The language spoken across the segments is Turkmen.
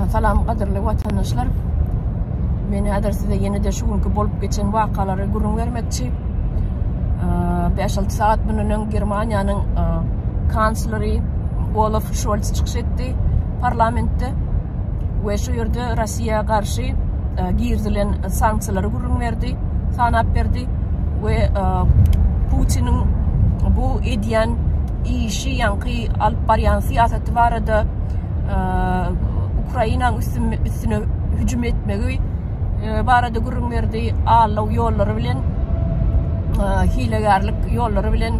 Salam gadyrly watandaşlar. Men häzir size ýene-de şu günki bolup geçen wakalary gürrüň bermekçi. 5-6 sagat mundan öň Germaniýanyň kansleri Olaf Şolz çykyş etdi parlamentde we şu ýerde Russiýa garşy girizilen sanksiýalary gürrüň berdi, sanap berdi we Putiniň bu edýän işi, ýaňky alyp barýan syýasaty barada Ukrainanyň üstüne hüjüm etmegi barada gürrüň berdi. Aldaw ýollary bilen, hilegärlik ýollary bilen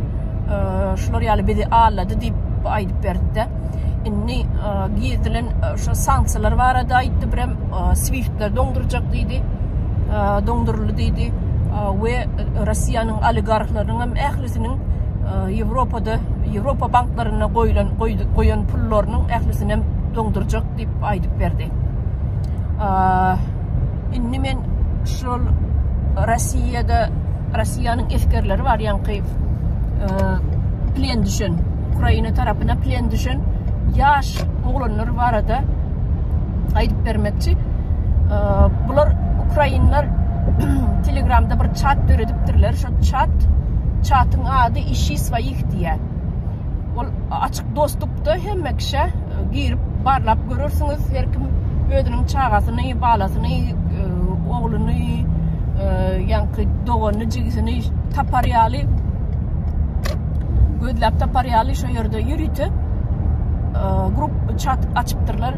şular ýaly bizi aldady diýip aýdyp berdi-de. Indi girizilen şu sanksiýalar barada aýtdy, birem SWIFT-leri doňdurjak diýdi. Doňduryldy diýdi we Russiýanyň oligarhlarynyň hem ählisiniň Ýewropada, Ýewropa banklarynda goýlan, goýan pullarynyň ählisini hem doňdurjak diýip aýdyp berdi. Indi men şol Russiýada Russiýanyň esgerleri bar ýaňky plen düşen, Ukraina tarapyna plen düşen ýaş oglanlar barada aýdyp bermekçi. Bular ukrainler Telegramda bir çat döredipdirler. Şo çat çatyň ady Işi swoih diýýär. Ol açyk dostupda hemme kişä girip barlap görersiňiz. Her kim özüniň çagasyny, balasyny, ogluny, ýaňky doganyny, jigisini tapar ýaly gözläp tapar ýaly şo ýerde ýörite grup çat açypdyrlar.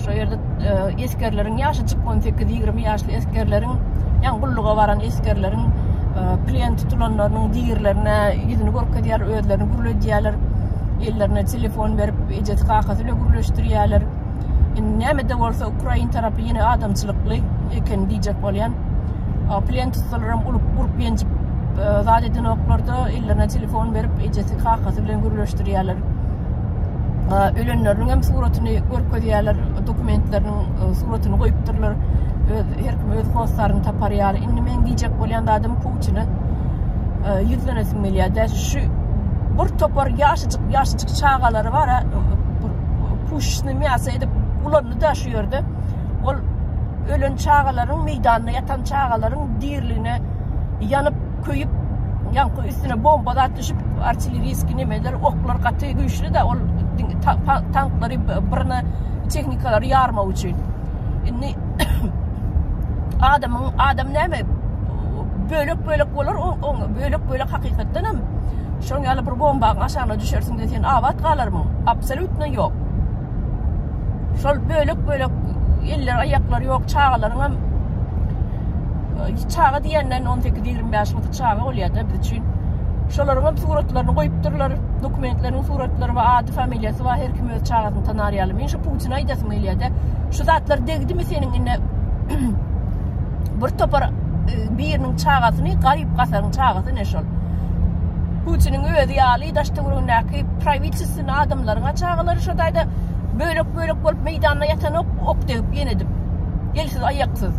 Şo ýerde esgerleriň ýaşajyk 18-20 ýaşly esgerleriň, ýaňy gulluga baran esgerleriň plen tutulanlarynyň dirilerine ýüzüni görkezýär, özlerini gürledýärler. Ellerine telefon berip, ejesi kakasy bilen gürleşdirýärler. Indi näme-de bolsa ukrain tarapy ýene adamçylykly eken diýjek bolýan. Plen tutsalaram urup, urup ýenjip zat edenoklar-da, ellerine telefon berip, ejesi kakasy bilen gürleşdirýärler. Ölenleriniň hem suratyny görkezýärler, dokumentleriniň suratyny goýupdyrlar. Öz her kim öz hossaryny tapar ýaly. Indi meň diýjek bolýan zadym Putine ýüzlenesim gelýär-de, şu bir topar ýaşajyk ýaşajyk çagalary bar-a, puşny mýasa edip ulandy-da şu ýerde. Ol ölen çagalaryň meýdanda ýatan çagalaryň diriligine ýanyp, köýüp, ýaňky üstüne bomba zat düşüp, artilleriýski nemeler, oklar gaty güýçli-de, ol tanklary, birine tehnikalary ýarmak üçin. Indi adamyň, adam näme bölek-bölek bolar, o bölek-bölek hakykatdan hem şoň ýaly bir bombaň aşagyna düşersiň-de sen abat galarmyň? Absolýutno ýok. Şol bölek-bölek elleri, aýaklary ýok çagalaryň hem çaga diýenden 18-25 bolsa çaga bolýar-da biz üçin. Şolaryň hem suratlaryny goýupdyrlar, dokumentleriniň suratlary bar, ady, familiýasy bar, her kim öz çagasyny tanar ýaly. Men şu Putine aýdasym gelýär-de, şu zatlar degdimi seniň indi bir topar e, biriniň çagasyny, garyp-gasaryň çagasy ne şol. Putiniň özi ýaly daş-töweregindäki prawitelstweniý adamlaryň çagalary şo taýda bölek-bölek bolup meýdanda ýatanok, ok degip ýenedip. Elsiz, aýaksyz.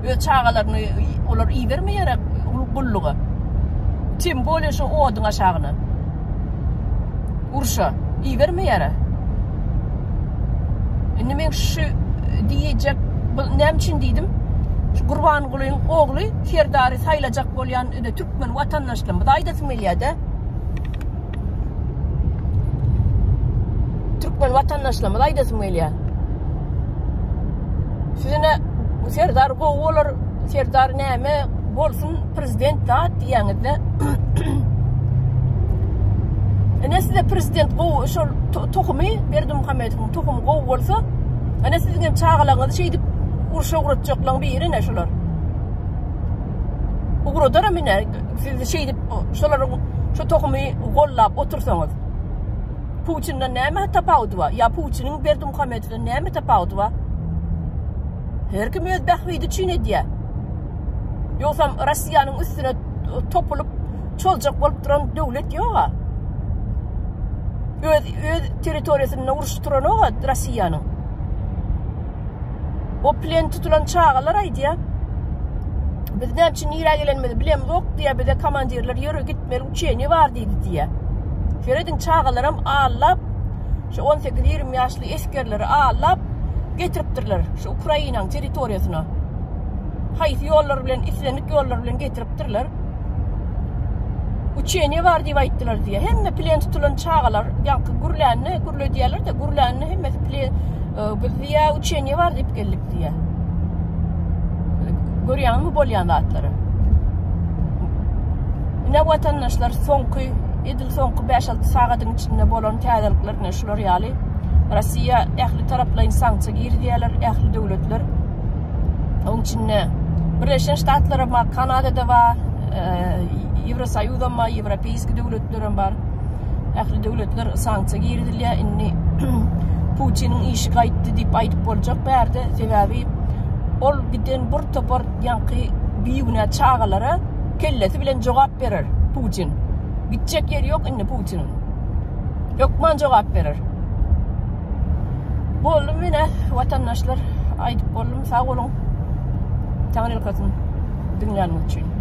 Öz çagalaryny olar ibermeýär gulluga. Tim bolýa şo oduň aşagyna. Urşa ibermeýär. Indi men şu diýjek bu näme üçin diýdim? Şu Gurbangulyň ogly Serdary saýlajak bolýan ine türkmen watandaşlarymyza aýdasym gelýär-de. Türkmen watandaşlarymyza aýdasym gelýär. Siz ine Serdar gowy bolar, Serdar näme bolsun prezident zat diýýäňizde. Ine size prezident gowy şol tohumy Berdimuhamedowyň tohumy gowy bolsa, ine siziň hem çagalaryňyzy şeýdip urşa ugratjaklaryň biri ine şular. Ugradaram ine siz şeýdip şolaryň şu tohumy gollap otursaňyz. Putinden näme tapawudy bar? Ýa Putiniň Berdimuhamedowdan näme tapawudy bar? Her kim öz bähbidi üçin edýär. Ýogsam Russiýanyň üstüne topulyp çoljak bolup duran döwlet ýoga. Öz öz territoriýasynda uruş turanoga Russiýanyň. O plen tutulan çagalar aýdýar. Biz näme üçin nirä gelenimizi bilemzok diýýär. Bize komandirler ýöre gitmeli uçeniýe bar diýdi diýýär. Serediň çagalaram allap şu 18-20 ýaşly esgerleri allap. getiripdirler şu Ukrainanyň territoriýasyna. Haýsy ýollar bilen, islendik ýollar bilen getiripdirler. Uçeniýe bar diýip aýtdylar diýýär. Hemme plen tutulan çagalar, ýaňky gürlände, gürledýärler-de, gürlände hemmesi plen, e, biz diýýär, uçeniýe bar diýip geldik diýýär. Görýäňizmi bolýan zatlary? Ine watandaşlar soňky edil soňky 5-6 sagadyň içinde bolan täzelikler ine şular ýaly. Russiýa ähli taraplaýyn sanksiýa girizýärler, ähli döwletler. Onuň içinde Birleşen Ştatlar bar, Kanadada bar, e, Ýewrosoýuzam bar, ýewropeýski döwletlerem bar. Ähli döwletler sanksiýa girizilýär. Indi Putiniň işi gaýtdy diýip aýdyp boljak bärde. Sebäbi ol giden bir topar ýaňky bigünä çagalara kellesi bilen jogap berer Putin. Gitjek ýeri ýok indi Putiniň. Hökman jogap berer. Boldum menä watandaşlar aýdyp boldum sag boluň. Taňryýalkasyn diňläniňiz üçin.